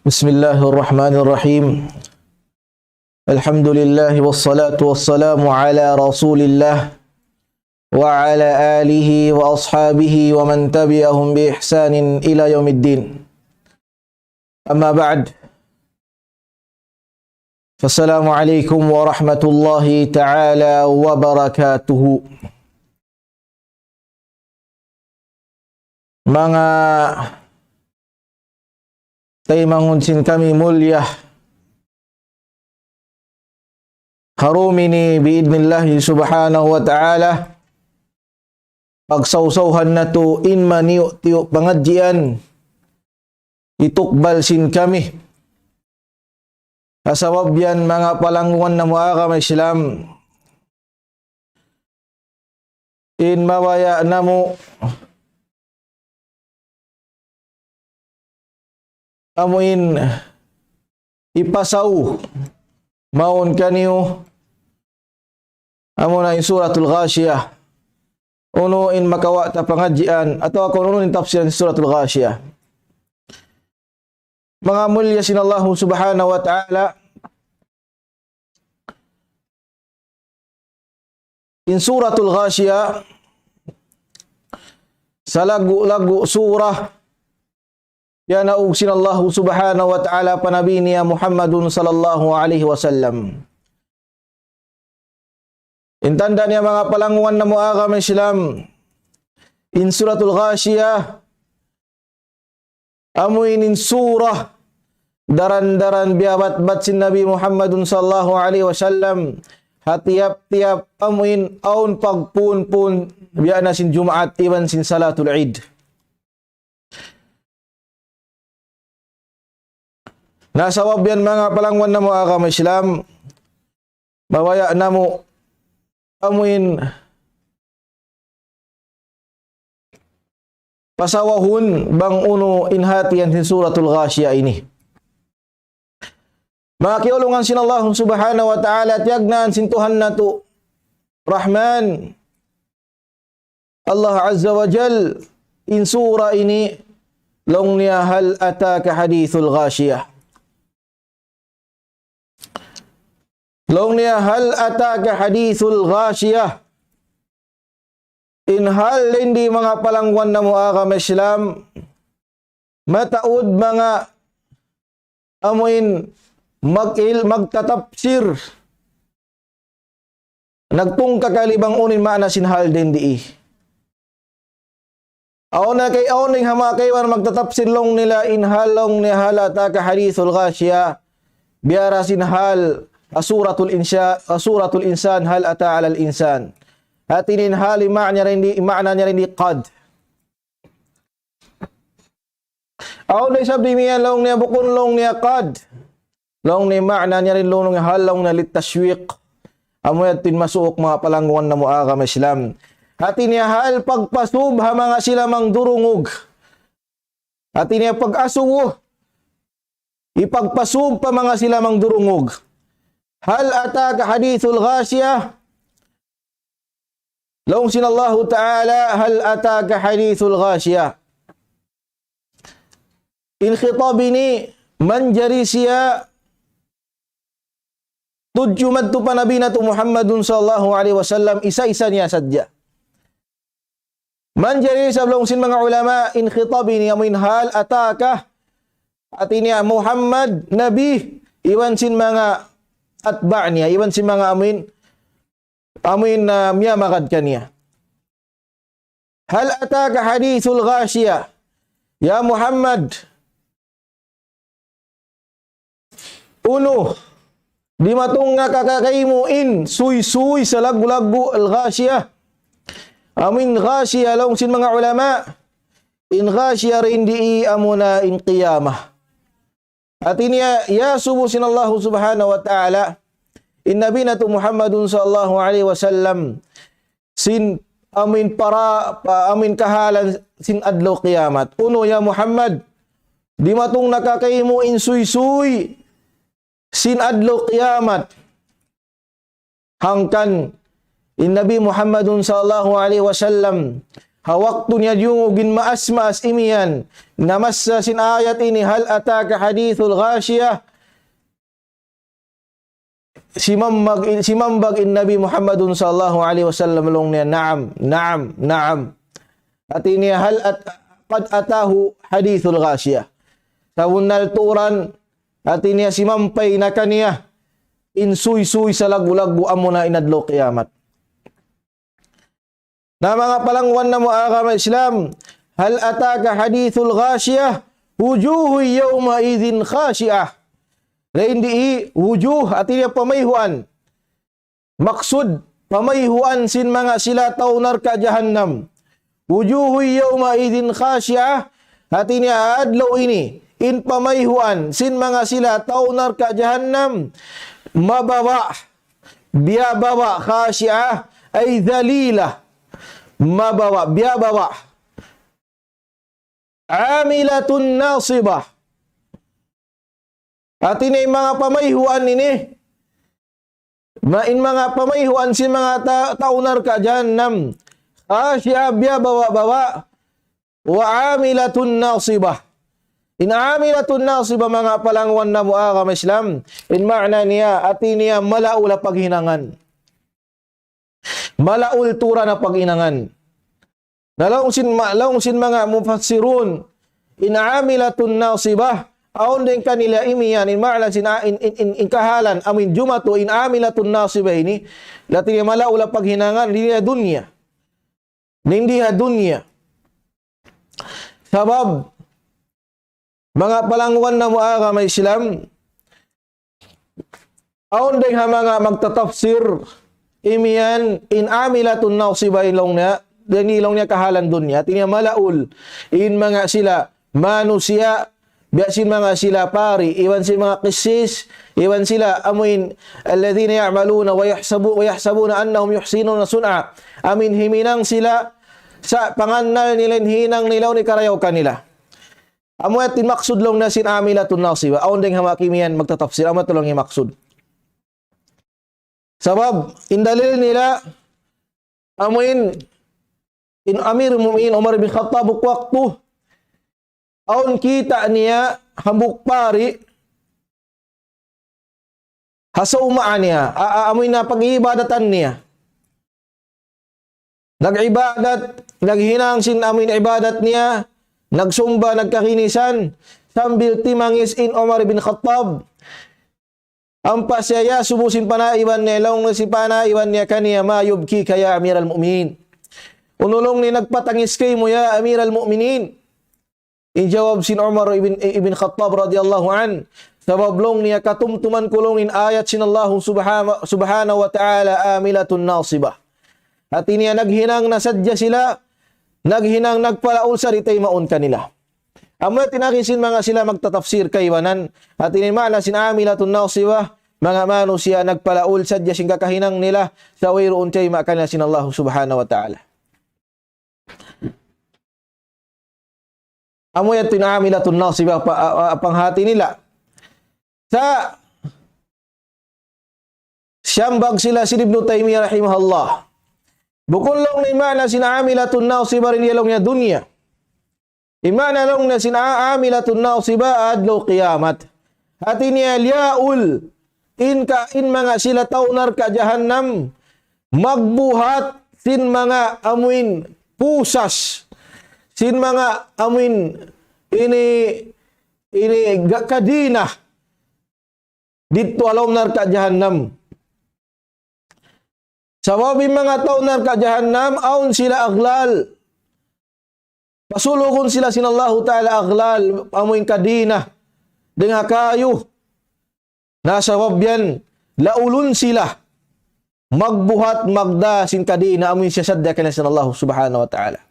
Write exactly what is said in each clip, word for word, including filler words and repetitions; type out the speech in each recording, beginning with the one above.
بسم الله الرحمن الرحيم. الحمد لله والصلاة والسلام على رسول الله وعلى آله وأصحابه ومن تبعهم بإحسان إلى يوم الدين. أما بعد، فالسلام عليكم ورحمة الله تعالى وبركاته. Manga taymanghud sin kami mulliya, ha dum ini bi'idhnillahi subhanahu wa ta'ala, pagsawsawan natu' in maniyu'-tiyu' pangadjian, hitukbal sin kami. Sabab yan manga palanggungan namu' agama Islam, in mabaya' namu' amuin hipasaw mawn kaniyu amuna in Suratul Ghashiyah. Unu in makawa' ta pangadjian atawa kunu' unu in tafsiran Suratul Ghashiyah. Manga mulliya sin Allah subhanahu wa ta'ala, in Suratul Ghashiyah, salaggu'-laggu' surah, piyanaug sin Allah subhanahu wa ta'ala pa Nabi niya Muhammadun sallallahu alayhi wasallam. In tanda' niya manga palanggungan namu' agama Islam, in Suratul Ghashiyah, amuin in surah daran-daran biyabatbat sin Nabi Muhammadun sallallahu alayhi wasallam, ha tiyap-tiyap amuin awn pagpun-pun biya' na sin Jumaat iban sin Salatul Eid. Na sabab yan manga palanggungan namu' agama Islam, mabaya' namu' amuin pasawahun bang unu in hatihan sin Suratul Ghashiyah ini. Manga kiyaulungan sin Allah subhanahu wa ta'ala, tiyagnaan sin Tuhan natu' Rahman, Allah Azza wa Jal, in surah ini, laung niya, هل أتاك حديث الغاشية. Laung niya, هل أتاك حديث الغاشية. In hal dayn di manga palanggungan namu' agama Islam, mataud manga amuin mag-il-, magtatapsir. Nagtungka kali bang unu in maana sin hal dayn di. Awn na kay, awn na in ha manga kaibanan magtatapsir laung nila in hal laung niya هل أتاك حديث الغاشية. Biya' da sin hal, ah, Suratul Insha-, ah, Suratul Insan, هل أتى على الإنسان. Hati niya in hal, in maana niya dayn di, in maana niya dayn di qad. Awn da isab dimiyan laung niya bukun laung niya qad. Laung niya maana niya dayn laung niya hal laung niya للتشويق. Amu yadtu in masuuk manga palanggungan namu' agama Islam. Hati niya hal pagpasub ha manga sila mangdurungug. Hati niya pag-asubu. Ipagpasub pa manga sila mangdurungug. هل أتاك حديث الغاشية. Laung sin Allahu Ta'ala, هل أتاك حديث الغاشية. In khitab ini manjari siya tudju madtu pa Nabi natu' Muhammadun sallallahu alayhi wasallam, isa-isa niya sadja. Manjari isab laung sin manga ulama, in khitab ini amuin هل أتاك, hati niya Muhammad, Nabi, iban sin manga atba' niya, iban sin manga amuin, amuin, ah, miyamagad kaniya. هل أتاك حديث الغاشية. Ya Muhammad, unu, dimatung na ka kaymu in suysuy salaggu'-laggu' al-ghashiyah. Amuin ghashiyah laung sin manga ulama, in ghashiyah dayn di amuna in qiyamah. Hati niya, iyasubu sin Allahu Subhanahu wa Ta'ala in Nabi natu' Muhammadun sallallahu alayhi wasallam sin amuin para, pa, amuin kahalan sin adlaw kiyamat. Unu, ya Muhammad, dimatung na ka kaymu in suysuy sin adlaw kiyamat. Hangkan in Nabi Muhammadun sallallahu alayhi wasallam ha waktu niya diyungug in maas-maas imiyan, namassa sin ayat ini, هل أتاك حديث الغاشية. Simambag in, simambag in Nabi Muhammadun sallallahu alayhi wasallam laung niya, "Naam, naam, naam." Hati niya, هل أت-, قد أتاه حديث الغاشية. Sabunnal tuud, hati niya, simampay na kaniya in suysuy salaggu'-laggu' amuna in adlaw kiyamat. Na manga palangwan namu' agama Islam, هل أتاك حديث الغاشية، وجوه يومئذ خاشعة. Lain di wujuh, hati niya pamayhuan. Maksud, pamayhuan sin manga sila tau narka' jahannam. وجوه يومئذ خاشعة, hati niya adlaw ini, in pamayhuan sin manga sila tau narka' jahannam, mabawa', biyabawa', خاشعة أي ذليلة. Mabawa', biyabawa'. عاملة ناصبة. Hati niya in manga pamayhuan ini, ma-, in manga pamayhuan sin manga ta-, tau narka' jahannam, خاشعة, biyabawa'-bawa', وعاملة ناصبة. In عاملة ناصبة, manga palangwan namu' agama Islam, in maana niya, hati niya malaul ha paghinangan. Malaul tuud ha paghinangan. Na laung sin ma-, laung sin manga mufassirun, in عاملة ناصبة, awn dayn kanila imiyan, in maana sin a-, in, in, in, in kahalan, amuin jumatu, in عاملة ناصبة ini, hati niya malaul ha paghinangan, di ha dunya. Di ha dunya. Sabab, manga palangwan namu' agama Islam, awn dayn ha manga magtatafsir, imiyan in عاملة ناصبة in laung niya, dayn ha laung niya kahalan dunya. Hati niya malaul, in manga sila manusiya', biya' sin manga sila pari, iban sin manga kisis, iban sila amuin, الذين يعملون ويحسبو-، ويحسبون أنهم يحسنون صنعا. Amuin himinang sila, sa' pangannal nila in hinang nila, awn hikarayaw kanila. Amu yadtu in maksud laung niya sin عاملة ناصبة. Awn dayn ha manga imiyan magtatafsir, amu yadtu laung in maksud. Sabab, in dalil nila, amuin, in Amir Mu'minin Umar bin Khattab waktu, awn kita' niya hambuuk pari, ha sawma niya, a-, a-, amuin na pag-iibadatan niya. Nag-ibadat, naghinang sin amuin ibadat niya, nagsumba, nagkakinisan, sambil timangis in Umar bin Khattab. Ampa siya iyasubu sin panaiban niya, laung sin panaiban niya kaniya, ما يبكيك يا أمير المؤمنين؟ Unu laung niya nagpatangis kaymu, ya Amir al-Mu'minin? In jawab sin Umar ibn, ibn Khattab radiyallahu anhu, sabab laung niya katumtuman ku laung in ayat sin Allah subhanahu, subhanahu wa ta'ala, عاملة ناصبة. Hati niya naghinang na sadja sila, naghinang nagpalaul sa' di' taymaun kanila. Amu yadtu in agi sin manga sila magtatafsir kaibanan. Hati niya maana sin عاملة ناصبة, manga manusiya' nagpalaul sadja sin kakahinang nila, sa' wayruun tayma' kanila sin Allah subhanahu wa ta'ala. Amu yadtu in عاملة ناصبة pa-, a-, a-, panghati nila. Sa' siyambag sila sin Ibnu Taymiyyah rahimahullah. Bukun laung niya in maana sin عاملة ناصبة dayn ha laung niya dunya. In maana laung niya sin a-, عاملة ناصبة adlaw kiyamat. Hati niya liyaul in ka, in manga sila tau narka' jahannam, magbuhat sin manga amuin pusas, sin manga amuin ini, ini ga-, kadina, didtu ha lawm narka' jahannam. Sabab in manga tau narka' jahannam, awn sila aglal. Pasulugun sila sin Allahu Ta'ala aglal, amuin kadina, dayn ha kayu. Na sabab yan, laulun sila magbuhat magdā sin kadina, amuin siyasadja kanila sin Allah Subhanahu wa Ta'ala.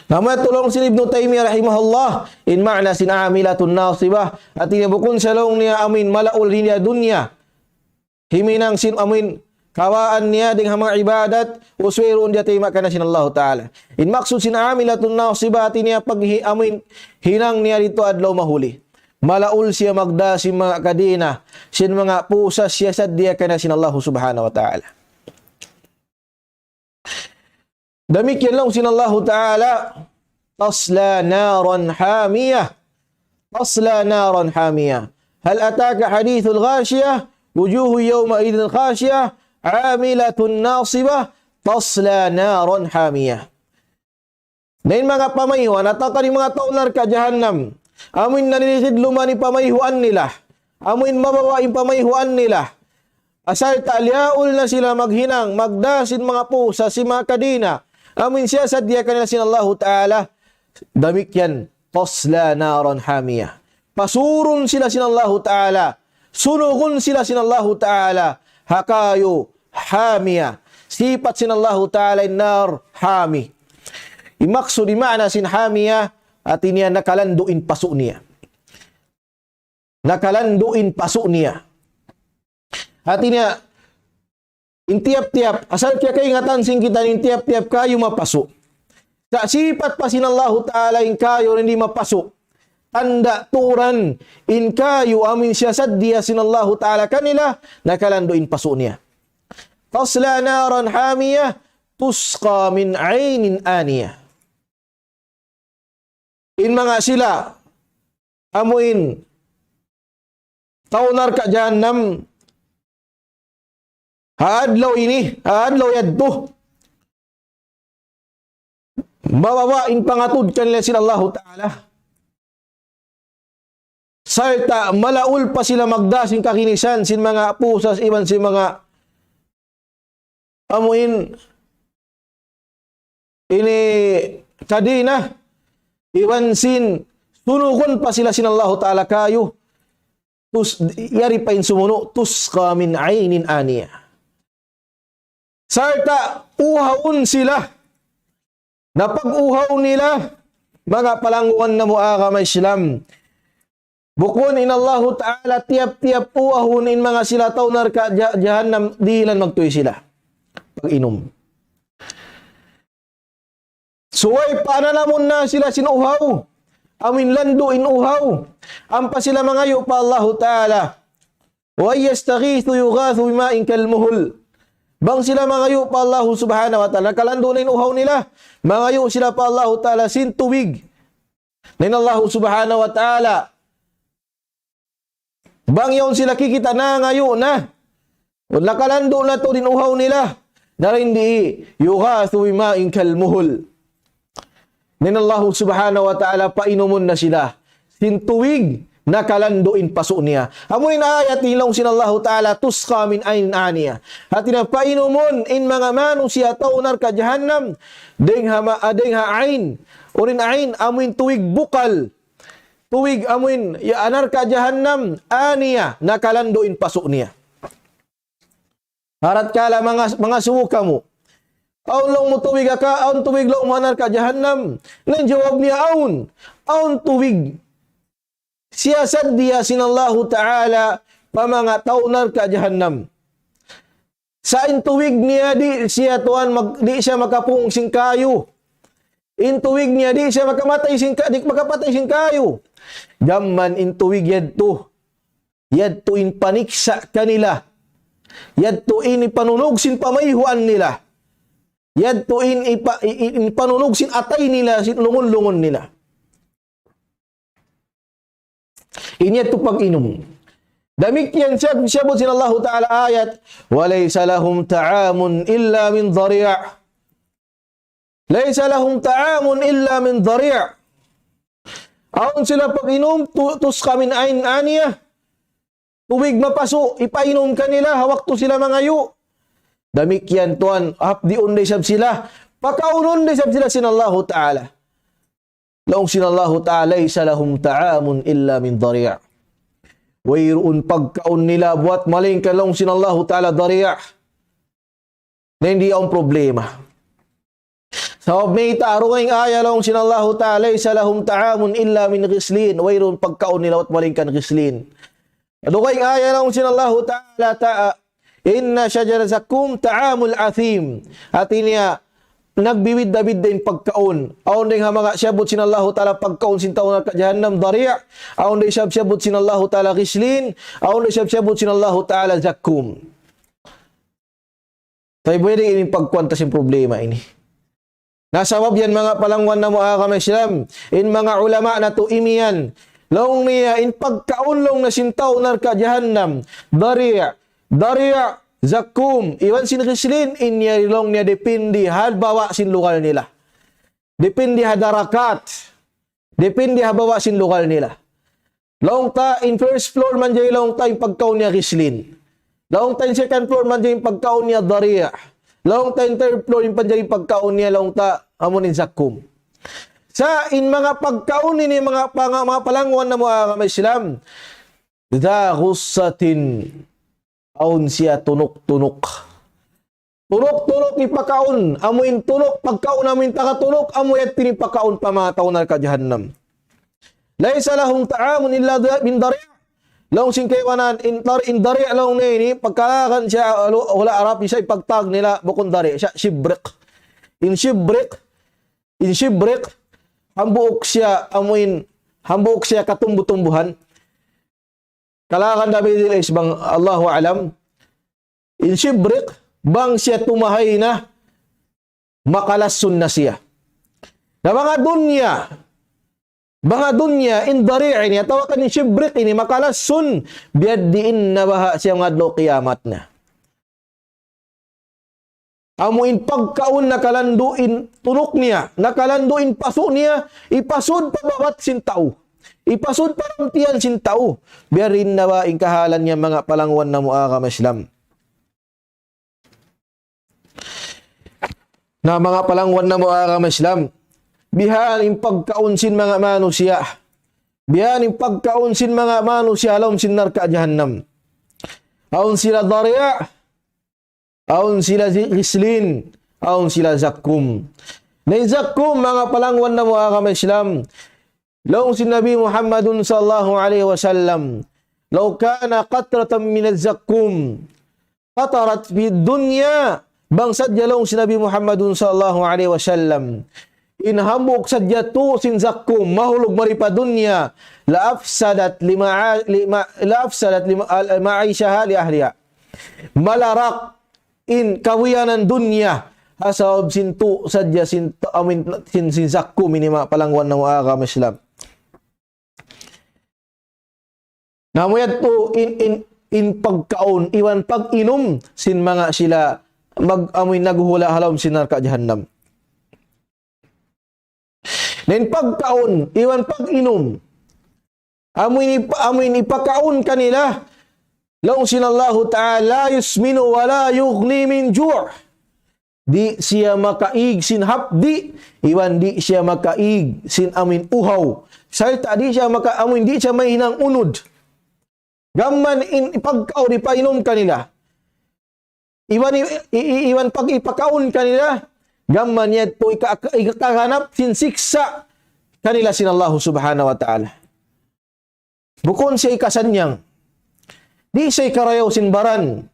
Na amu yadtu laung sin Ibnu Taymiyyah rahimahullah, in maana sin عاملة ناصبة, hati niya bukun siya laung niya amuin malaul dayn ha dunya. Himinang sin amuin kawaan niya dayn ha manga ibadat, ubus wayruun niya taymaun kaniya sin Allahu Ta'ala. In maksud sin عاملة ناصبة, hati niya paghi-, amuin hinang niya didtu adlaw mahuli. Malaul siya magdā sin manga kadina, sin manga pusas siyasadja kaniya sin Allahu Subhanahu wa Ta'ala. Damikkiyan laung sin Allahu Ta'ala, تصلى نارا حامية. تصلى نارا حامية. هل أتاك حديث الغاشية؟ وجوه يومئذ خاشعة. عاملة ناصبة. تصلى نارا حامية. Na in manga pamayhuan, atawa kan in manga tau narka' jahannam, amuin nalilikid luma in pamayhuan nila, amuin mababa' in pamayhuan nila, asal ta liyaul na sila maghinang, magdā sin manga pusa, sin manga kadina, amuin siyasaddiya kanila sin Allahu Ta'ala, damikkiyan, تصلى نارا حامية. Pasurun sila sin Allahu Ta'ala, sunugun sila sin Allahu Ta'ala, ha kayu hamiya. Sipat sin Allahu Ta'ala in nar hami. In maksud, in maana sin hamiya, hāti niya nakalandu' in pasu' niya. Nakalandu' in pasu' niya. Hāti niya, in tiyap-tiyap, asal kiyakaingatan sin kita in tiyap-tiyap kayu mapasu'. Sa' sipat pa sin Allahu Ta'ala in kayu di' mapasu'. Tanda' tuud in kayu amuin siyasaddiya sin Allahu Ta'ala kanila, nakalandu' in pasu' niya. تصلى نارا حامية تسقى من عين آنية. In manga sila, amuin tau narka' jahannam, ha adlaw ini, ha adlaw yadtu, mababa' in pangatud kanila sin Allahu Ta'ala. Sarta' malaul pa sila magdā sin kaginisan, sin manga pusa, iban sin manga amuin ini kadina, iban sin sunugun pa sila sin Allahu Ta'ala kayu, tus-, yari pa in sumunu', تسقى من عين آنية. Sarta' uhawun sila. Na pag-uhaw nila, manga palanggungan namu' agama Islam, bukun in Allahu Ta'ala tiyap-tiyap uhawun in manga sila tau narka' ja-, jahannam dihilan magtuy sila. Pag-inum. Subay pananamun na sila sin uhaw. Amuin landu' in uhaw. Ampa sila mangayu' pa Allahu Ta'ala. وإن يستغيثوا يغاثوا بماء كالمهل. Bang sila mangayu' pa Allahu Subhanahu wa Ta'ala, nakalandu' na in uhaw nila, mangayu' sila pa Allahu Ta'ala sin tubig. Na in Allahu Subhanahu wa Ta'ala, bang yaun sila kikita' nangayu' na, nakalandu' na tuud in uhaw nila, na dayn di, يغاثوا بماء كالمهل. Na in Allahu Subhanahu wa Ta'ala painumun na sila sin tubig nakalandu' in pasu' niya. Amu in ayat ini laung sin Allahu Ta'ala, تسقى من عين آنية. Hāti niya painumun in manga manusiya' tau narka' jahannam, dayng ha ma-, ah, dayng ha ain. Unu in ain, amu in tubig bukal. Tubig amu in, ya, narka' jahannam, aniya, nakalandu' in pasu' niya. Haratkala manga, mangasubu kamu. Awn laung mu tubig ha ka, awn tubig laung mu ha narka' jahannam. Na in jawab niya awn. Awn tubig. Siyasaddiya sin Allahu Ta'ala pa manga tau narka' jahannam. Sa' in tubig niya di' siya tuwan mag-, di' siya makapung sin kayu. In tubig niya di' siya makamatay sin ka-, di' makapatay sin kayu. Gam mayan in tubig yadtu. Yadtu in paniksa' kanila. Yadtu in ipanunug sin pamayhuan nila. Yadtu in ipa-, i-, i-, in panunug sin atay nila, sin lungun-lungun nila. Ini yadtu pag-inum. Damikkiyan siya, siyabbut sin Allahu Ta'ala ayat, وليس لهم طعام إلا من ضريع. ليس لهم طعام إلا من ضريع. Awn sila pag-inum, tu-, تسقى من عين آنية. Tubig mapasu', ipainum kanila, ha waktu sila mangayu'. Damikkiyan tuwan, hapdiun da isab sila, pakaunun da isab sila sin Allahu Ta'ala. Laung sin Allahu Ta'ala, ليس لهم طعام إلا من ضريع. Wayruun pagkaun nila buwat malaingkan laung sin Allahu Ta'ala ضريع. Na di' awn problema. Sabab mayta', dugaing ayat laung sin Allahu Ta'ala, ليس لهم طعام إلا من غسلين. Wayruun pagkaun nila buwat malaingkan ghislin. Dugaing ayat laung sin Allahu Ta'ala, ta-, إن شجرة الزقوم طعام الأثيم. Hāti niya, nagbibidda'-bidda' in pagkaun. Awn dayng ha manga siyabbut sin Allahu Ta'ala pagkaun sin tau narka' jahannam ضريع. Awn dayng isab siyabbut sin Allahu Ta'ala ghislin. Awn dayng isab siyabbut sin Allahu Ta'ala zakkum. Tayyib, pwede ini pagkuwan ta sin problema ini. Na sabab yan manga palangwan namu' agama Islam, in manga ulama natu' imiyan, laung niya in pagkaun laung niya sin tau narka' jahannam, dari', dari', zakkum, iban sin ghislin, in yari laung niya depende ha bawa' sin lugal nila. Depende ha darakat. Depende ha bawa' sin lugal nila. Laung ta in first floor manjari laung ta in pagkaun niya ghislin. Laung ta in second floor manjari in pagkaun niya dari'. Laung ta in third floor in manjari pagkaun niya laung ta amu in zakkum. Sa' in manga pagkaun ini manga, manga, manga palangwan namu' agama Islam. Dha ghussatin, awn siya tunuk-tunuk. Tunuk-tunuk hipakaun, amu in tunuk, pagkaun amu in taga tunuk, amu yadtu in pakaun pa manga tau narka' jahannam. Laysa lahum ta'amun illa dha-, min dari'. Laung sin kaibanan, in dari', in dari' laung niya ini, pagkalagan siya, alu-, hula' Arab, isa ipagtag nila, bukun dari', siya, shibrik. In shibrik, in shibrik, hambuuk siya, amu in, hambuuk siya katumbu-tumbuhan. Kalagan da bidil is bang Allahu alam. In shibrik, bang siya tumahay na, makalassun na siya. Na manga dunya, manga dunya, in dari' ini, atawa kan in shibrik ini, makalassun, biya' diin na baha' siya manga adlaw kiyamat na. Amu in pagkaun nakalandu' in tunuk niya, nakalandu' in pasu' niya, ipasud pa babat sin tau. Ipasud pa ramtian sin tau. Biya' diin na ba in kahalan niya manga palangwan namu' agama Islam. Na manga palangwan namu' agama Islam. Bihan in pagkaun sin manga manusiya'. Bihan in pagkaun sin manga manusiya' ha lawm sin narka' jahannam. Awn sila dari', awn sila zi-, ghislin, awn sila zakkum. Na in zakkum, manga palangwan namu' agama Islam. Laung sin Nabi Muhammadun sallallahu alayhi wasallam, لو كان قطرة من الزقوم قطرت في الدنيا, bang sadja laung sin Nabi Muhammadun sallallahu alayhi wasallam, in hambuuk sadja tu' sin zakkum, mahulug mari pa dunya, لأفسدت لمعا-، لما-، لأفسدت لما-، معيشتها لأهلها. Malarak in kabuhianan dunya, ha sabab sin tu' sadja sin, amu in, sin, sin zakkum ini manga palangwan namu' agama Islam. Na amu yadtu in, in, in pagkaun, iban pag-inum, sin manga sila mag-, amu in naghuhula' ha lawm sin narka' jahannam. Na in pagkaun, iban pag-inum, amu in ip-, amu in ipakaun kanila, laung sin Allahu Ta'ala, لا يسمن ولا يغني من جوع. Di' siya makaig sin hapdi', iban di' siya makaig sin amu in uhaw. Sarta' di' siya maka-, amu in di' siya mahinang unud. Gam mayan in pagkaun ipainum kanila. Iban i-, i-, i-, iban pag ipakaun kanila, gam mayan yadtu ika-, ikakaganap sin siksa' kanila sin Allahu Subhanahu wa Ta'ala. Bukun siya ikasannyang. Di' siya ikarayaw sin baran.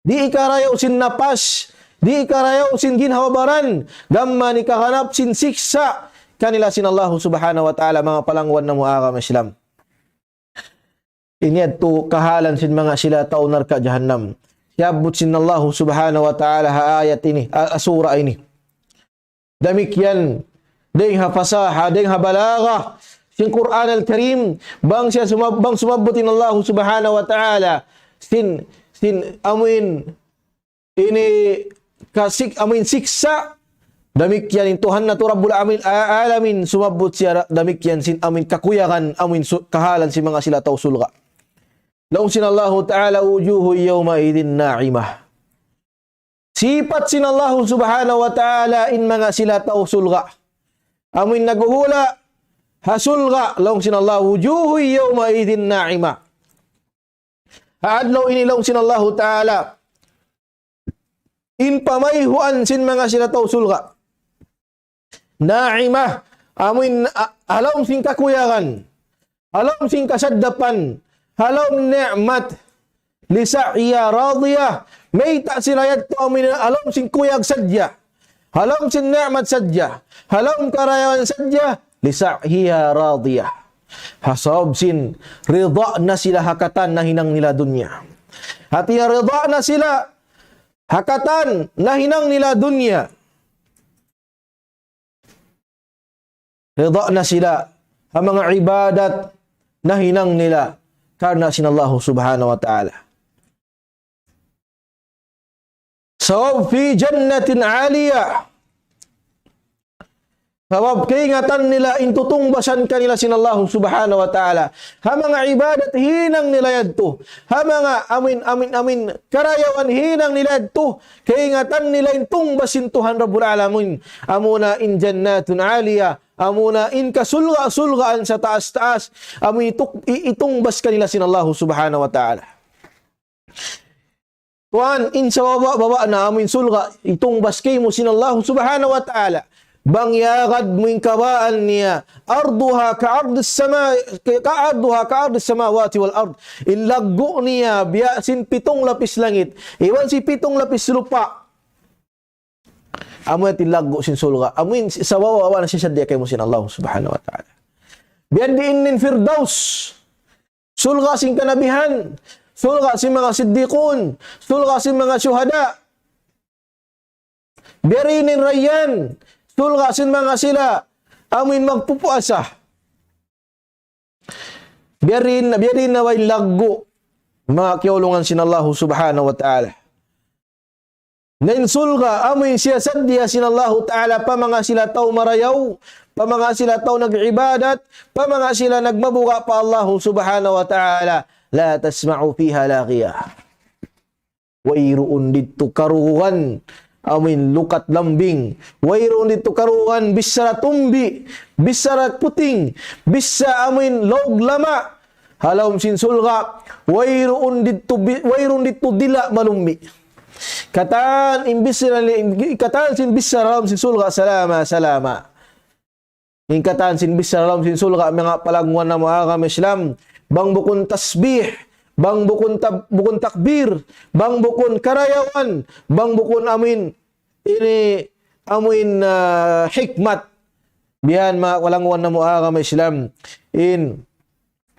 Di' ikarayaw sin napas. Di' ikarayaw sin ginhawa-baran. Gam mayan ikaganap sin siksa' kanila sin Allahu Subhanahu wa Ta'ala, manga palangwan namu' agama Islam. Ini yadtu kahalan sin manga sila tau narka' jahannam. Siyabbut sin Allahu Subhanahu wa Ta'ala ha ayat ini, a-, a-, sura ini. Damikkiyan, dayng ha fasaha, dayng ha balagha sin Qur'an al-Karim, bang siya sumab-, bang sumabbut in Allahu Subhanahu wa Ta'ala, sin, sin, amu in, ini kasik-, amu in siksa', damikkiyan in Tuhan natu' Rabbul Amin-, a-, Alamin, sumabbut siya ra-, damikkiyan sin amu in kakuyagan, amu in su-, kahalan sin manga sila tau surga'. Laung sin Allahu Ta'ala, وجوه يومئذ ناعمة. Sipat sin Allahu Subhanahu wa Ta'ala in manga sila tau surga'. Amu in naghuhula' ha surga', laung sin Allah, وجوه يومئذ ناعمة. Ha adlaw ini laung sin Allahu Ta'ala, in pamayhuan sin manga sila tau surga'. Na'imah, amu in, a-, ha lawm sin kakuyagan, ha lawm sin kasaddapan, ha lawm ni'mat, لسعيها راضية, mayta' sila yadtu amu in ha lawm sin kuyag sadja, ha lawm sin ni'mat sadja, ha lawm karayawan sadja, لسعيها راضية. Ha sabab sin rida na sila ha katan nahinang nila dunya. Hati niya rida na sila ha katan nahinang nila dunya. Rida na sila ha manga ibadat nahinang nila karna' sin Allahu Subhanahu wa Ta'ala. Sabab في جنة عالية. Sabab kaingatan nila in tutungbasan kanila sin Allahu Subhanahu wa Ta'ala. Ha manga ibadat hinang nila yadtu. Ha manga amin, amin, amin karayawan hinang nila yadtu. Kaingatan nila in tungbas sin Tuhan Rabbul Alamin. Amuna in جنة عالية. Amuna in kasulga-sulgaan sataas-taas. Amu ituk-, i-, itungbas kanila sin Allahu Subhanahu wa Ta'ala. Tuwan, in sababa'-baba' na amu in sulga', itungbas kaymu sin Allahu Subhanahu wa Ta'ala. Bang yagad mu in kabaan niya, عرضها كعرض السماء، كعرضها كعرض السماوات والأرض. In laggu' niya, biya' sin pitung lapis langit. Iban sin pitung lapis lupa'. Amu yan in laggu' sin sulga'. Amu in sababa'-baba' na siyasaddiya kaymu sin Allahu Subhanahu wa Ta'ala. Biya' diin in Firdaus. Sulga' sin kanabihan, sulga' sin manga siddiqun, sulga' sin manga shuhada. Biya' diin in Rayyan, sulga' sin manga sila amuin magpupuasa. Biya' diin, biya' diin na way laggu', manga kiyaulungan sin Allahu Subhanahu wa Ta'ala. Na in sulga', amu in siyasaddiya sin Allahu Ta'ala pa manga sila tau marayaw, pa manga sila tau nag-ibadat, pa manga sila nagmabuga' pa Allahu Subhanahu wa Ta'ala. لا تسمع فيها لاغية. Wayruun didtu karugugan, amu in lukat lambing. Wayruun didtu karugugan, bichara tumbi, bichara puting, bichara amu in laug lama'. Ha lawm sin sulga', wayruun didtu bi-, wayruun didtu dila' malummi'. Katan in bichara ni-, katan sin bichara ha lawm sin sulga', salama, salama. In katan sin bichara ha lawm sin sulga', manga palangguan namu' agama Islam, bang bukun tasbih, bang bukun tab-, bukun takbir, bang bukun karayawan, bang bukun amuin, ini amuin, ah, hikmat. Biya' yan manga palangguan namu' agama Islam. In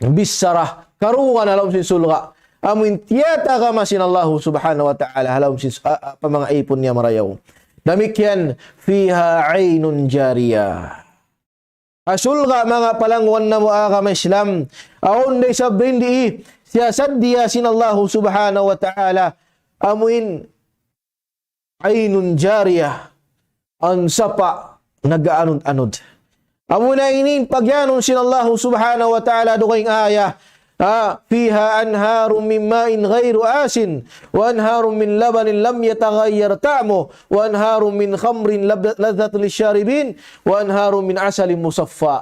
bichara karugugan ha lawm sin sulga'. Amuin tiyatagama sin Allahu Subhanahu wa Ta'ala ha lawm sin, a, a, pa manga ipun niya marayaw. Damikkiyan, فيها عين جارية. Ha sulga' manga palangguan namu' agama Islam, awn da isab dindi siyasaddiya sin Allahu Subhanahu wa Ta'ala. Amuin عين جارية, awn sapa' nag-aanud-anud. Amuna ini in pagiyanun sin Allahu Subhanahu wa Ta'ala dugaing ayat, ah, فيها أنهار من ماء غير آسن وأنهار من لبن لم يتغير طعمه وأنهار من خمر لب-، لذة للشاربين وأنهار من عسل مصفى.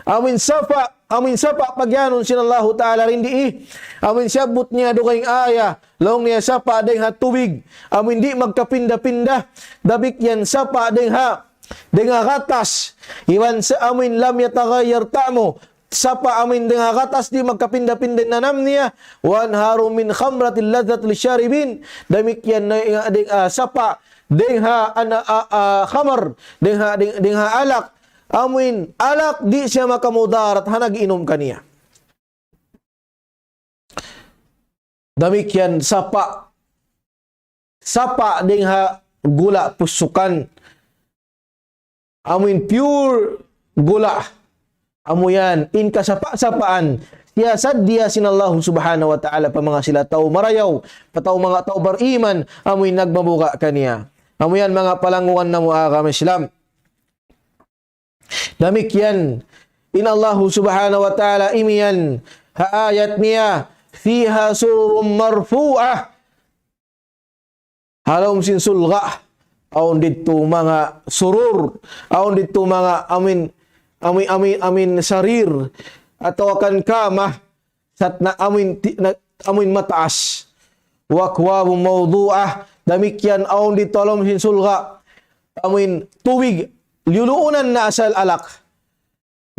Amuin sapa', amuin sapa' pagiyanun sin Allahu Ta'ala dindi. Amuin siyabbut niya dugaing ayat, laung niya sapa' dayng ha tubig, amuin di' magkapinda-pinda. Damikkiyan sapa' dayng ha, dayng ha gatas. Iban sa amuin لم يتغير طعمه, sapa' amuin dayng ha gatas di' magkapinda-pinda in nanam niya. وأنهار من خمر لذة للشاربين. Damikkiyan na, dayng, ah, sapa' dayng ha ana, ah, ah, khamar, dayng ha, dayng, dayng ha alak. Amuin alak di' siya makamudarat ha nag-inum kaniya. Damikkiyan sapa', sapa' dayng ha gula' pusukan. Amuin pure gula'. Amu yan in kasapa'-sapaan siyasaddiya sin Allahu Subhanahu wa Ta'ala pa manga sila tau marayaw, pa tau manga tau bariman, amuin nagmabuga' kaniya. Amu yan manga palangguan namu' agama Islam. Damikkiyan in Allahu Subhanahu wa Ta'ala imiyan ha ayat niya, فيها سرر مرفوعة. Ha lawm sin sulga', awn didtu manga surur, awn didtu manga amuin, amuin, amuin, amuin sarir, atawa kan kamah, sat na amuin ti-, na, amuin mataas. وأكواب موضوعة, damikkiyan awn didtu ha lawm sin sulga', amuin tubig, liyuluunan na asal alak.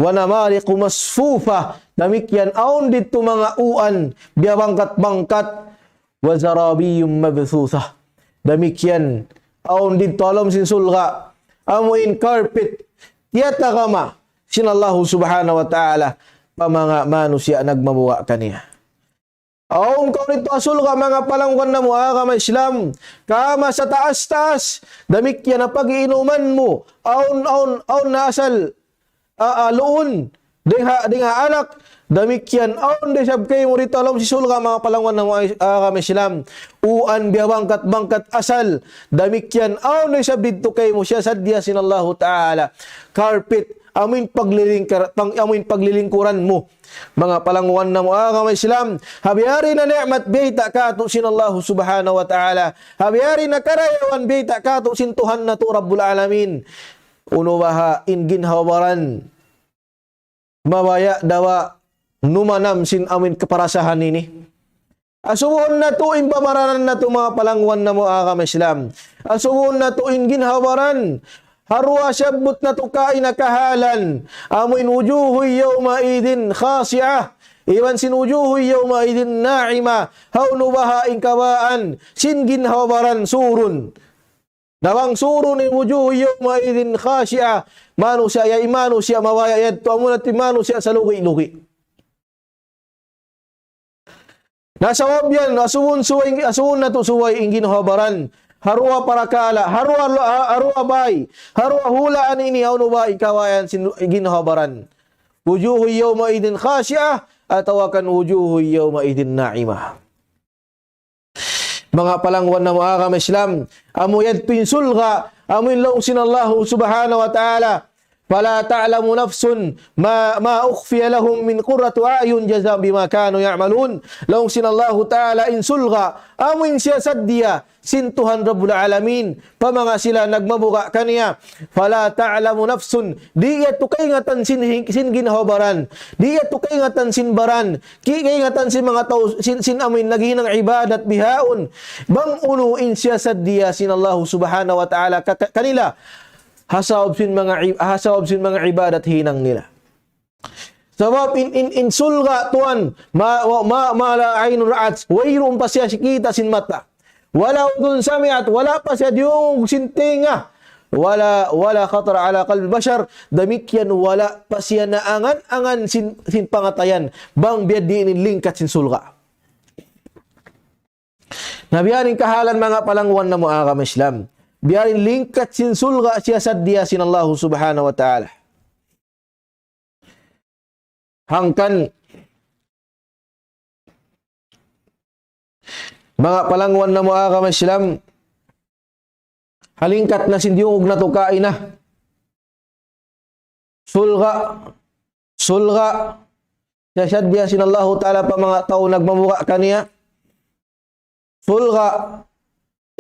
ونمارق مصفوفة, damikkiyan awn didtu manga uan, biyabangkat-bangkat. وزرابي مبثوثة, damikkiyan awn didtu ha lawm sin sulga', amuin carpet, tiyatagama sin Allahu Subhanahu wa Ta'ala pa manga manusiya' nagmabuga' kaniya. Awn kaw didtu ha sulga', manga palangguan namu' agama Islam, kamah sataas-taas, damikkiyan ha pag-iinuman mu, awn, awn, awn na asal a-, aluun, dayn ha, dayn ha alak, damikkiyan awn da isab kaymu didtu ha lawm sin surga', manga palangwan namu' agama Islam. Uan biya' bangkat-bangkat asal, damikkiyan awn da isab didtu kaymu siyasaddiya sin Allahu Ta'ala. Carpet, amuin paglilingkar-, pang-, amuin paglilingkuran mu. Manga palangwan namu' agama Islam, ha biya' diin na ni'mat biyayta' kātu' sin Allahu Subhanahu wa Ta'ala. Ha biya' diin na karayawan biyayta' kātu' sin Tuhan natu' Rabbul Alamin. Unu baha' in ginhawa baran mabaya' da ba numanam sin amuin kaparasahan ini. Asubuhun natu' in pamaranan natu' manga palangwan namu' agama Islam. Asubuhun natu' in ginhawa baran. Ha duwa siyabbut natu' kaina kahalan. Amuin وجوه يومئذ خاشعة. Iban sin وجوه يومئذ ناعمة. Hawnu baha' in kabaan sin ginhawa baran surun. Na bang surun in وجوه يومئذ خاشعة. Manusiya', ya, manusiya' mabaya' yadtu, amuna in manusiya' salugi'-lugi'. Na sabab yan, asubuhun subay, asubuhun natu' subay in ginhawa baran. Ha duwa parakala', ha duwa, ha, ha duwa bay, ha duwa hulaan ini, hawnu ba in kabayaan sin ginhawa baran. وجوه يومئذ خاشعة, atawa kan وجوه يومئذ ناعمة. Manga palangwan namu' agama Islam, amu yadtu in surga', amu in laung sin Allahu Subhanahu wa Ta'ala, فلا تعلم نفس ما، ما أخفي لهم من قرة أعين جزاء بما كانوا يعملون. Laung sin Allahu Ta'ala in surga', amu in siyasaddiya sin Tuhan Rabbul Alamin, pa manga sila nagmabuga' kaniya. فلا تعلم نفس, di' yadtu kaingatan sin, sin ginhawa baran, di' yadtu kaingatan sin baran, ki-, kaingatan sin manga tau, sin, sin amuin naghinang ibadat bihaun. Bang unu in siyasaddiya sin Allahu Subhanahu wa Ta'ala ka-, ka-, kanila. Ha sabab sin manga i-, ha sabab sin manga ibadat hinang nila. Sabab in, in, in surga' tuwan, ما، ما، ما لا عين رأت, wayruun pa siya kikita' sin mata. ولا أذن سمعت, wala' pa siya diyungug sin tenga. ولا، ولا خطر على قلب بشر, damikkiyan wala' pa siya naangan-angan sin, sin pangatayan, bang biya' diin in lingkat sin surga'. Na biya' diin in kahalan manga palangwan namu' agama Islam. Biya' diin in lingkat sin surga' siyasaddiya sin Allahu Subhanahu wa Ta'ala. Hangkan manga palangwan namu' agama Islam, ha lingkat na sin diyungug natu' kaina. Surga', surga', siyasaddiya sin Allahu Ta'ala pa manga tau nagmabuga' kaniya. Surga',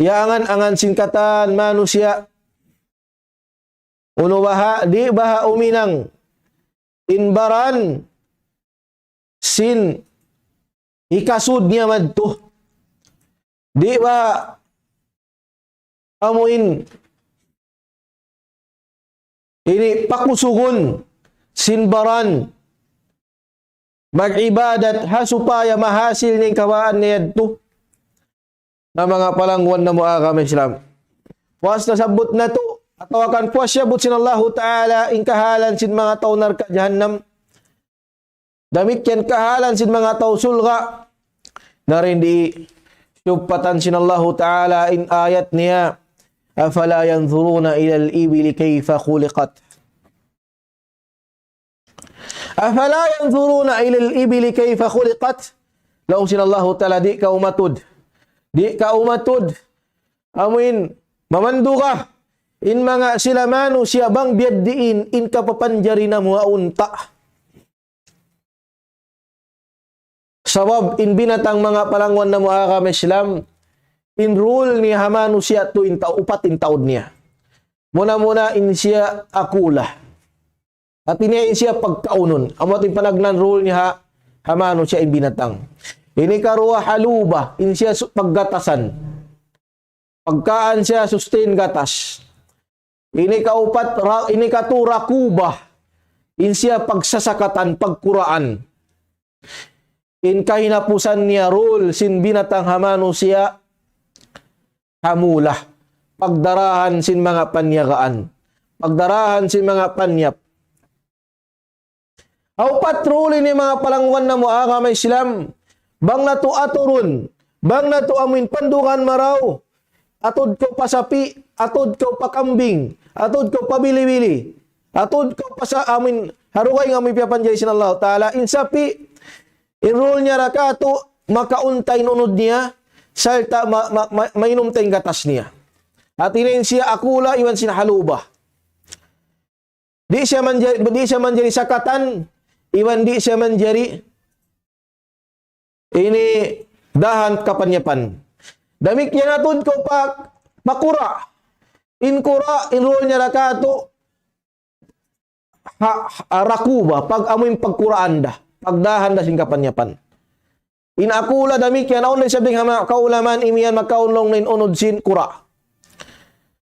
iyaangan-angan sin katan manusiya'. Unu baha', di' baha' uminang in baran sin hikasud niya madtu. Di' baha' amuin ini pakusugun sin baran mag-ibadat ha supaya mahasil niya in kabaan niya yadtu. Na manga palangwan namu' agama Islam. Puas nasabbut natu', atawa kan puas siyabbut sin Allahu Ta'ala in kahalan sin manga tau narka' jahannam. Damikkiyan kahalan sin manga tau surga'. Na dayn di siyuppatan sin Allahu Ta'ala in ayat niya, أفلا ينظرون إلى الإبل كيف خلقت. أفلا ينظرون إلى الإبل كيف خلقت. Laung sin Allahu Ta'ala, di' kaw matud. Di' kaw matud. Amuin, mamandu' ka. In manga sila manusiya' bang biya' diin, in kapapanjari namu' ha unta'. Sabab in binatang manga palangwan namu' agama Islam, in rule niya ha manusiya' tu in tau, upat in taud niya. Muna-muna in siya akula. Hati niya in siya pagkaunun. Amu in panagnaan rule niya ha, ha manusiya' in binatang. Ini karuwa haluba, in siya su-, paggatasan. Pagkaun siya sustain gatas. Ini kaupat, ra-, ini katu rakuba. In siya pagsasakatan, pagkuraan. In kahinapusan niya rule sin binatang ha manusiya', hamula. Pagdarahan sin manga paniyagaan. Pagdarahan sin manga panyap. Aw patruli ini manga palangwan namu' agama Islam. Bang natu' aturun, bang natu' amuin pandugan marayaw. Atud kaw pa sapi', atud kaw pa kambing, atud kaw pa bili-bili. Atud kaw pa sa amin, ha dugaing amin piyapanjari sin Allahu Ta'ala, in sapi', in rule niya ra katu', makaun ta in unud niya, sarta' ma-, ma-, ma-, mainum ta in gatas niya. Hati niya in siya akula iban sin haluba. Di' siya manjari, di' siya manjari sakatan, iban di' siya manjari ini dahan kapanyapan. Damikkiyan atud kaw pa, pa kura'. In kura', in rule niya ra katu', ha, ha, rakuba, pag amuin pagkuraan da, pagdahan da sin kapanyapan. In akula damikkiyan, awn da isab dayn ha manga kaulamaan imiyan makaun laung niya in unud sin kura'.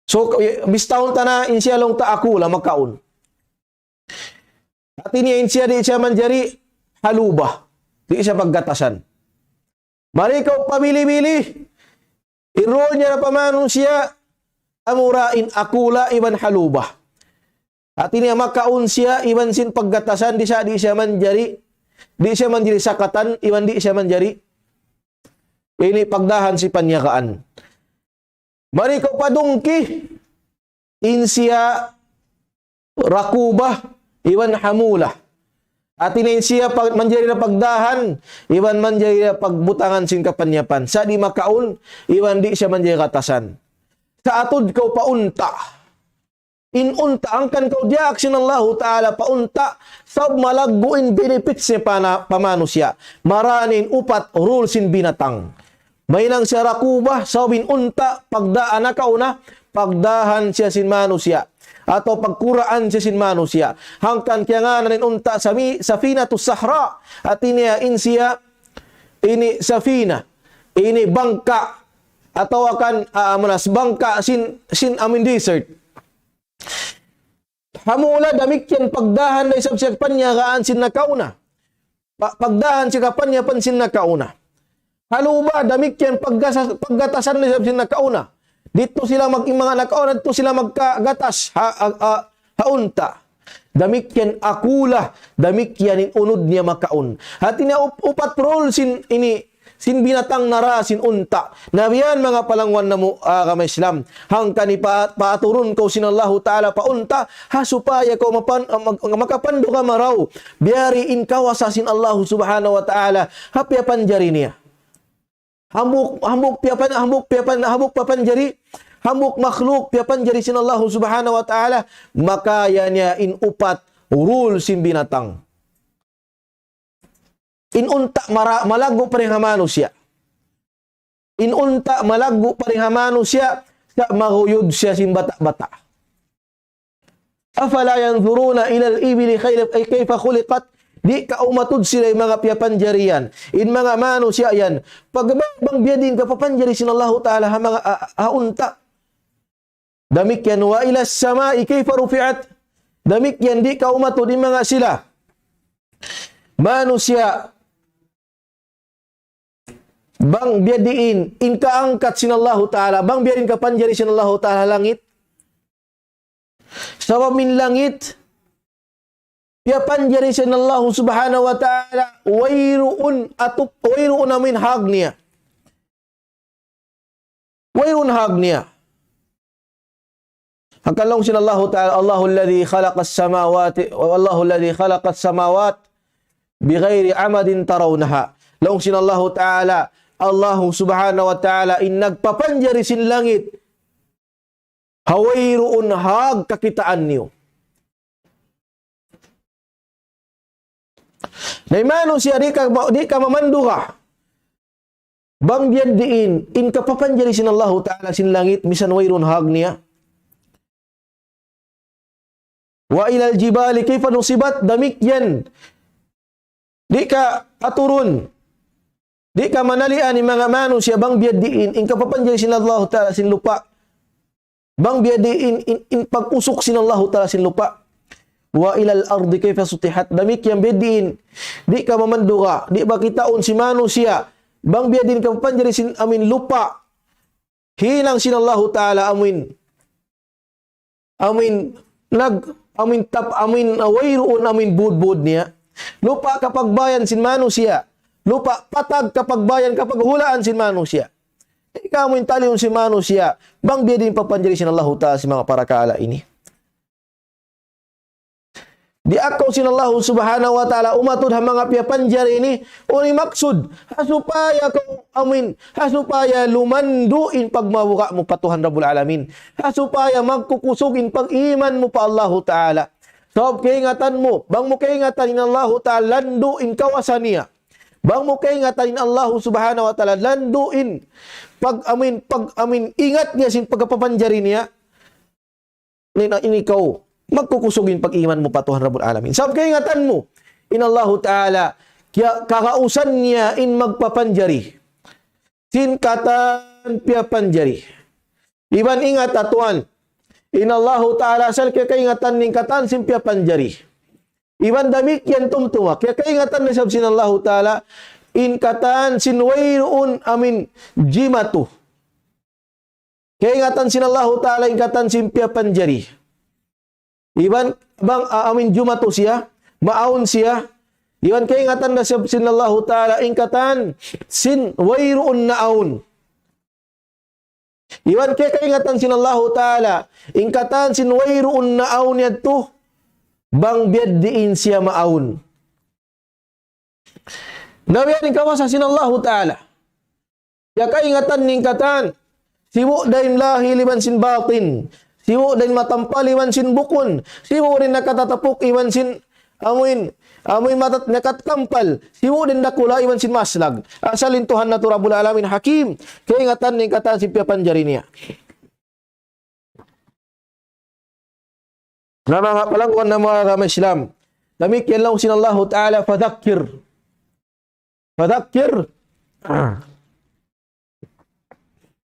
So, bistahun ta na in siya laung ta akula, makaun. Hati niya in siya di' siya manjari haluba. Di' siya paggatasan. Mari kaw pa bili-bili. In rule niya ra pa manusiya', amura in akula iban haluba. Hati niya makaun siya iban sin paggatasan di' sa, di' siya manjari, di' siya manjari sakatan, iban di' siya manjari ini pagdahan sin panyagaan. Mari kaw pa dungki, in siya rakuba, iban hamula. Hati niya in siya pag-, manjari na pagdahan, iban manjari na pagbutangan sin kapanyapan. Sa' di' makaun, iban di' siya manjari gatasan. Sa' atud kaw pa unta. In unta, hangkan kaw diyaak sin Allahu Ta'ala pa unta, sabab malaggu' in benefits niya pa na-, pa manusiya'. Marā in upat rule sin binatang. Mahinang siya rakuba, sabab in unta, pagdaan nakauna, pagdahan siya sin manusiya'. Atawa pagkuraan siya sin manusiya'. Hangkan kiyangānan in unta sami-, safinatus sahra. Hati niya in siya, ini safina. Ini bangka'. Atawa kan, ah, manas bangka' sin, sin amin desert. Hamula damikkiyan pagdahan da isab siya panyagaan sin nakauna. Pa-, pagdahan siya kapanyapan sin nakauna. Haluba damikkiyan paggasa-, paggatasan da isab sin nakauna. Didtu sila mag-, in manga nakauna, didtu sila magkagatas ha, ha, ha, ha unta. Damikkiyan akula, damikkiyan in unud niya makaun. Hati niya up-, upat rule sin ini, sin binatang nara sin unta. Na biya' yan manga palangwan namu' agama Islam. Hangkan ipa-, paaturun kaw sin Allahu Ta'ala pa unta, ha supaya kaw mapan-, mag-, makapandu' ka marayaw. Biya' diin in kawasa sin Allahu Subhanahu wa Ta'ala, ha piyapanjari niya. Hambuuk, hambuuk piyapan-, hambuuk piyapan-, hambuuk papanjari, hambuuk makhluk piyapanjari sin Allahu Subhanahu wa Ta'ala, makaya niya in upat rule sin binatang. In unta mara-, malaggu' pa dayn ha manusiya'. In unta malaggu' pa dayn ha manusiya', sa' maguyud siya sin bata'-bata'. أفلا ينظرون إلى الإبل خيل-، أي كيف خلقت. Di' ka umatud sila in manga piyapanjari yan. In manga manusiya' yan. Pag bang, bang biya' diin kapapanjari sin Allahu Ta'ala ha manga, ha, ha unta. Damikkiyan وإلى السماء كيف رفعت. Damikkiyan di' ka umatud in manga sila manusiya'. Bang biya' diin in kaangkat sin Allahu Ta'ala. Bang biya' diin kapanjari sin Allahu Ta'ala ha langit. Sabab in langit, piyapanjari sin Allahu Subhanahu wa Ta'ala, wayruun atup-, wayruun amuin hag niya. Wayruun hag niya. Hangkan laung sin Allahu Ta'ala, الله الذي خلق السماوات، الله الذي خلق السماوات بغير عمد ترونها. Laung sin Allahu Ta'ala, Allahu Subhanahu wa Ta'ala, in nagpapanjari sin langit, ha wayruun hag kakitaan niyu. Na in manusiya' di' ka, di' ka mamanduga. Bang biya' diin, in kapapanjari sin Allahu Ta'ala sin langit, misan wayruun hag niya. وإلى الجبال كيف نصبت, damikkiyan. Di' ka aturun. Di' ka manalian in manga manusiya' bang biya' diin, in kapapanjari sin Allahu Ta'ala sin lupa'. Bang biya' diin, in, in pag-usuk sin Allahu Ta'ala sin lupa'. وإلى الأرض كيف سطحت. Damikkiyan biya' diin. Di' ka mamanduga, di' ba kitaun sin manusiya'. Bang biya' diin kapapanjari sin amuin lupa'. Hinang sin Allahu Ta'ala amuin. Amuin nag-, amuin tap-, amuin, ah, wayruun amuin budbud niya. Lupa' kapagbayan sin manusiya'. Lupa' patag kapagbayan, kapaghulaan sin manusiya'. Ikaw amuin taliun sin manusiya'. Bang biya' diin papanjari sin Allahu Ta'ala sin manga parakala' ini. Diyaak kaw sin Allahu Subhanahu wa Ta'ala umatud ha manga piyapanjari ini, unu in maksud, ha supaya kaw, amuin, ha supaya lumandu' in pagmabuga' mu pa Tuhan Rabbul Alamin. Ha supaya magkukusug in pag-iman mu pa Allahu Ta'ala. Sabab kaingatan mu, bang mu kaingatan in Allahu Ta'ala landu' in kawasa niya. Bang mu kaingatan in Allahu Subhanahu wa Ta'ala landu' in pag-amuin, pag-amuin ingat niya sin pagkapapanjari niya. Ini, ini kaw, magkukusug in pag-iman mu pa Tuhan Rabbul Alamin. Sabab kaingatan mu, in Allahu Ta'ala, kiya-, kagausan niya in magpapanjari. Sin katan piyapanjari. Iban ingat ha Tuhan. In Allahu Ta'ala asal kiyakaingatan niya in katan sin piyapanjari. Iban damikkiyan tumtuma. Kiyakaingatan niya isab sin Allahu Ta'ala, in katan sin wayruun amuin jimatu. Kaingatan sin Allahu Ta'ala in katan sin piyapanjari. Iban bang, ah, amuin jumatu siya, maawn siya. Iban kaingatan niya isab sin Allahu Ta'ala in katan sin wayruun naawn. Iban kiyakaingatan sin Allahu Ta'ala in katan sin wayruun naawn yadtu, bang biya' diin siya maawn. Na biya' diin in kawasa sin Allahu Ta'ala. Kiyakaingatan niya in katan. Sibu' da in lahil iban sin batin. Sibu' da in matampal iban sin bukun. Sibu' da in nakatatapuk iban sin amuin, amuin matat-, nakatampal. Sibu' da in dakula' iban sin maslag. Asal in Tuhan natu' Rabbul Alamin Hakim. Kaingatan niya in katan sin piyapanjari niya. Na manga palangguan namu' agama Islam. Damikkiyan laung sin Allahu Ta'ala, فذكر. فذكر.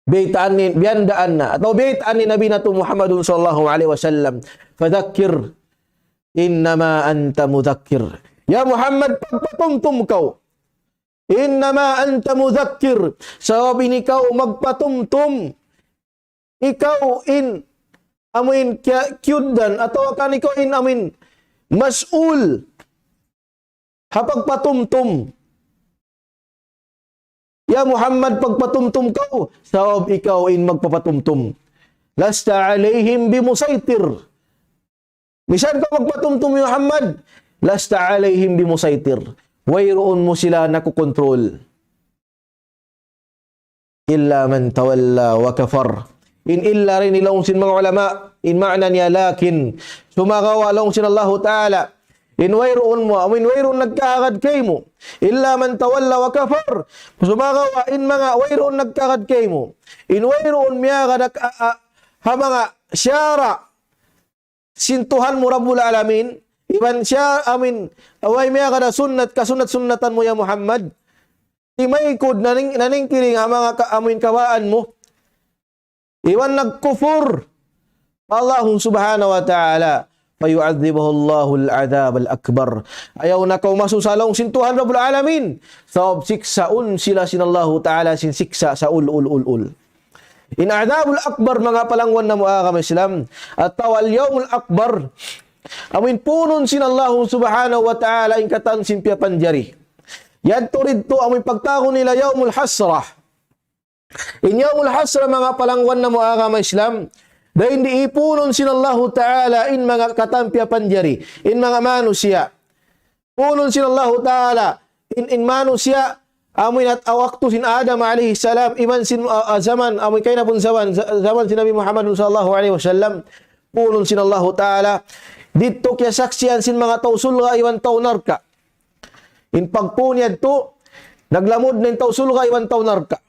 Baytaan niya, biyandaan na. Atawa baytaan niya Nabi natu' Muhammadun sallallahu alayhi wasallam. فذكر. إنما أنت مذكر. Ya Muhammad, pagpatumtum kaw. إنما أنت مذكر. Sabab in ikaw magpatumtum. Ikaw in amuin kiya-, kiyugdan atawa kan ikaw in amuin mas'ul ha pagpatumtum. Ya Muhammad, pagpatumtum kaw, sabab ikaw in magpapatumtum. لست عليهم بمسيطر. Misan kaw magpatumtum, ya Muhammad, لست عليهم بمسيطر. Wayruun mu sila nakukontrol. إلا من تولى وكفر. In illa ini laung sin manga ulama, in maana niya lakin. Sumagawa' laung sin Allahu Ta'ala, in wayruun mu, amuin wayruun nagkahagad kaymu. إلا من تولى وكفر. Sumagawa' in manga wayruun nagkahagad kaymu. In wayruun miyagad ha, ha, ha manga sara' sin Tuhan mu Rabbul Alamin, iban siya, amuin, way miyagad ha sunnat, kasunnat-sunnatan mu ya Muhammad. Timaykud naning-, naningkiring ha manga ka-, amuin kawaan mu. Iban nagkufur pa Allah Subhanahu wa Ta'ala. فيعذبه الله العذاب الأكبر. Ayaw na kaw masusa laung sin Tuhan Rabbul Alamin. Sabab siksaun sila sin Allahu Ta'ala sin siksa' sa ul, ul, ul, ul. In adhabul akbar, manga palangguan namu' agama Islam, atawa al-yawmul akbar, amuin punun sin Allahu Subhanahu wa Ta'ala in katan sin piyapanjari. Yadtu didtu amuin pagtawagun nila yawmul hasrah. In yawmul hasrah, manga palangguan namu' agama Islam, dayn di ipunun sin Allahu Ta'ala in manga katan piyapanjari, in manga manusiya'. Punun sin Allahu Ta'ala in, in manusiya', amuin ha waktu sin Adam alayhi salam, iban sin, ah, ah, jaman, amuin kaina pun jaman, ja-, jaman sin Nabi Muhammad sallallahu alayhi wasallam, punun sin Allahu Ta'ala, didtu kiyasaksian sin manga tau surga' iban tau narka'. In pagpun yadtu, naglamud na in tau surga' iban tau narka'.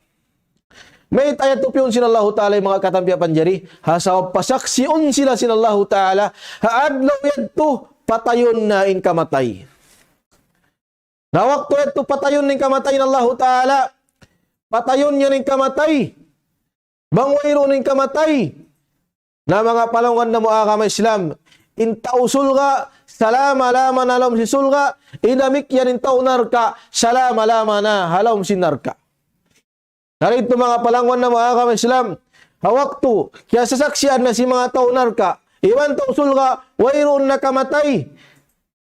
Mayta' yadtu piyun sin Allahu Ta'ala in manga katan piyapanjari, ha sabab pasaksiun sila sin Allahu Ta'ala, ha adlaw yadtu patayun na in kamatay. Na waktu yadtu patayun na in kamatay in Allahu Ta'ala, patayun niya in kamatay. Bang wayruun in kamatay, na manga palangguan namu' agama Islam, in tau surga', salama-lama na ha lawm sin surga', in damikkiyan in tau narka', salama-lama na ha lawm sin narka'. Na didtu manga palangguan namu' agama Islam, ha waktu kiyasaksian na sin manga tau narka' iban tau surga', wayruun na kamatay.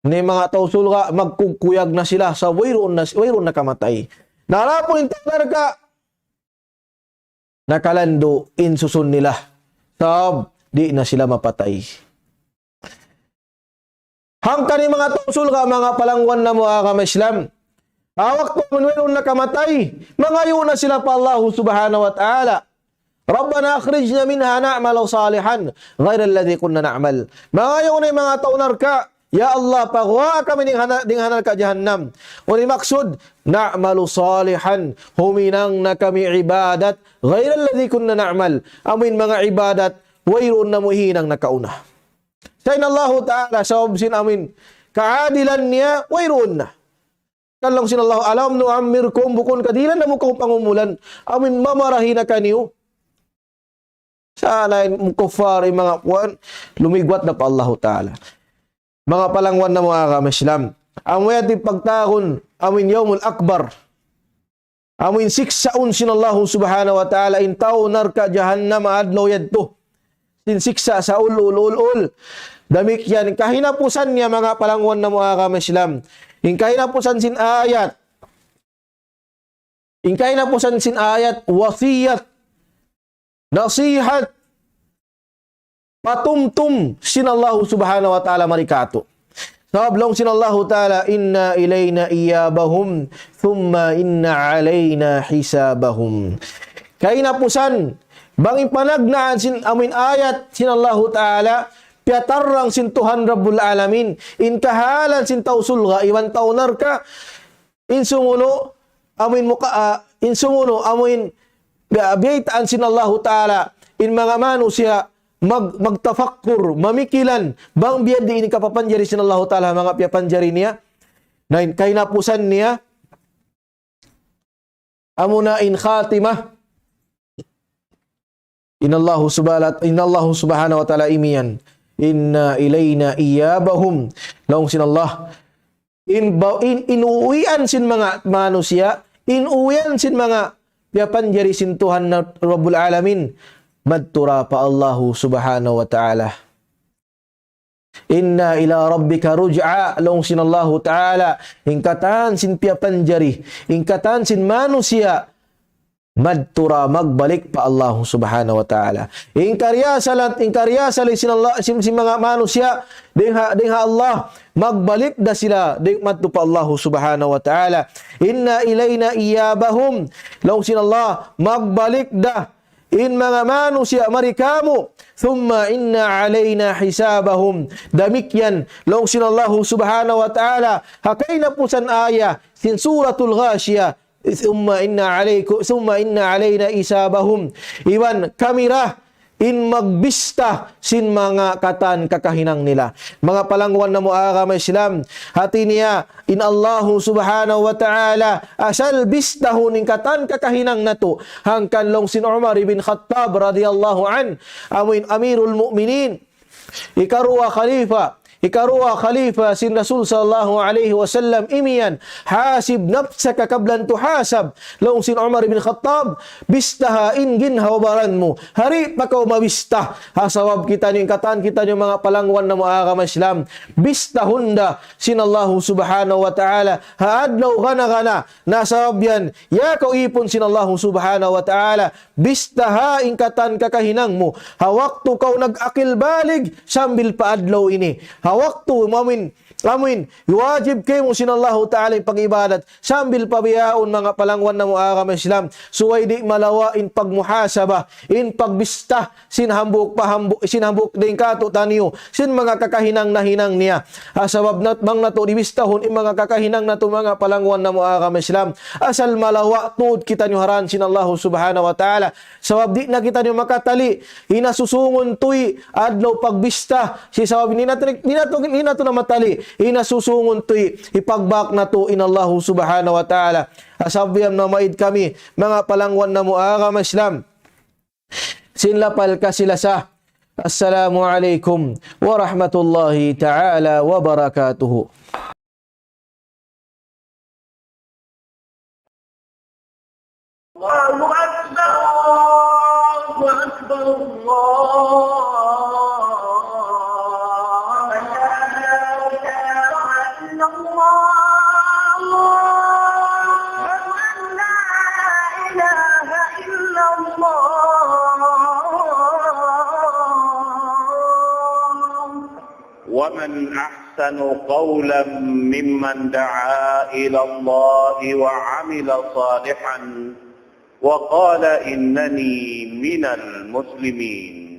Ini manga tau surga', magkukuyag na sila sa wayruun na, wayruun na kamatay. Na adapun in tau narka', nakalandu' in susun nila. Sabab, di' na sila mapatay. Hangkan in manga tau surga', manga palangguan namu' agama Islam, ha waktu amun wayruun na kamatay, mangayu' na sila pa Allahu Subhanahu wa Ta'ala, ربنا أخرجنا منها نعمل صالحا غير الذي كنا نعمل. Mangayu' na in manga tau narka', "Ya Allah, paguwaa kami dayn ha na-, dayn ha narka' jahannam." Unu in maksud, "نعمل صالحا," huminang na kami ibadat, "غير الذي كنا نعمل," amuin manga ibadat wayruun namu' hinang nakauna. Sa' in Allahu Ta'ala, sabab sin amuin kaadilan niya, wayruun na. Laung sin Allah, "ألم نعمركم," bukun ka dihilan namu' kaw pangumulan, amuin mamarahi na kaniyu. Sa' laung sin kuffar, in manga kuwan, lumigwat na pa Allahu Ta'ala. Manga palangguan namu' agama Islam, amu yan in pagtawagun amuin Yawmul Akbar. Amuin siksaun sin Allahu Subhanahu wa Ta'ala in tau narka' jahannam adlaw yadtu. Sin siksa' sa ul, ul, ul, ul. Damikkiyan, kahinapusan niya, manga palangguan namu' agama Islam. In kahinapusan sin ayat. In kahinapusan sin ayat, wasiyat, nasihat, patumtum sin Allahu Subhanahu wa Ta'ala mari kātu'. Sabab laung sin Allahu Ta'ala, "إن إلينا إيابهم ثم إن علينا حسابهم." Kahinapusan, bang in panagnaan sin amuin ayat sin Allahu Ta'ala, piyatarrang sin Tuhan Rabbul Alamin, in kahalan sin tau surga' iban tau narka', in sumunu', amuin muka-, ah, in sumunu', amuin biya-, biyaytaan sin Allahu Ta'ala, in manga manusiya' mag-, magtafakkur, mamikilan, bang biyadiin in kapapanjari sin Allahu Ta'ala, manga piyapanjari niya. Na in kahinapusan niya, amuna in khatimah, in Allahu subhanahu, in Allahu Subhanahu wa Ta'ala imiyan, "إن إلينا إيابهم." Laung sin Allah, in ba-, in, in uwian sin manga manusiya', in uwian sin manga piyapanjari sin Tuhan na Rabbul Alamin, madtu ra pa Allahu Subhanahu wa Ta'ala. "إن إلى ربك الرجعى," laung sin Allahu Ta'ala, in katan sin piyapanjari, in katan sin manusiya', madtu ra, magbalik pa Allahu Subhanahu wa Ta'ala. In kariasal, in kariasal sin Allah, sin, sin manga manusiya', dayn ha, dayn ha Allah, magbalik da sila, dayn madtu pa Allahu Subhanahu wa Ta'ala. "إن إلينا إيابهم," laung sin Allah, magbalik da in manga manusiya' mari kāmu'. "ثم إن علينا حسابهم." Damikkiyan, laung sin Allahu Subhanahu wa Ta'ala, ha kahinapusan ayat sin Suratul Ghashiyah, "ثم إن عليكم، ثم إن علينا حسابهم." Iban kami ra in magbista sin manga katan kakahinang nila. Manga palangguan namu' agama Islam, hāti niya, in Allahu Subhanahu wa Ta'ala, asal bistahun in katan kakahinang natu'. Hangkan laung sin Umar ibn Khattab radiyallahu anhu, amuin Amirul Mu'minin, ikaruwa khalifa, ikaruwa khalifa sin Rasul sallallahu alayhi wasallam imiyan, "حاسب نفسك قبل أن تحاسب." Laung sin Umar ibn Khattab, "Bistaha in ginhawa-baran mu, di' pa kaw mabista." Ha sabab kitaniyu, in katan kitaniyu manga palangguan namu' agama Islam, bistahun da sin Allahu Subhanahu wa Ta'ala ha adlaw gana-gana. Na sabab yan, ya kaw ipun sin Allahu Subhanahu wa Ta'ala, bistaha in katan kakahinang mu. Ha waktu kaw nag-akil balig, sambil pa adlaw ini. Ha waktu amuin, amuin, wajib kaymu sin Allahu Ta'ala in pag-ibadat, sambil pa bihaun manga palangguan namu' agama Islam. Subay di' malawa' in pagmuhasabah, in pagbista, sin hambuuk pa hambuuk, sin hambuuk dayn kātu'niyu, sin manga kakahinang nahinang niya. Ha sabab nat-, bang natu' di' bistahun in manga kakahinang natu' manga palangguan namu' agama Islam, asal malawa' tuud kitaniyu ha dān sin Allahu Subhanahu wa Ta'ala. Sabab di' na kitaniyu makatali', hinasusungun tuy adlaw pagbista, sin sabab di' natu', di' natu', di' natu' na matali', hinasusungun tuy hipagbak natu' in Allahu Subhanahu wa Ta'ala. Ha sabab yan namaid kami, manga palangguan namu' agama Islam, sin lapal kasi-lasa. Assalamu alaykum warahmatullahi ta'ala wabarakatuh. الله أكبر، الله أكبر، الله أكبر. لا إله إلا الله. أشهد أن لا إله إلا الله. ومن أحسن أحسن قولا ممن دعا إلى الله وعمل صالحا وقال إنني من المسلمين.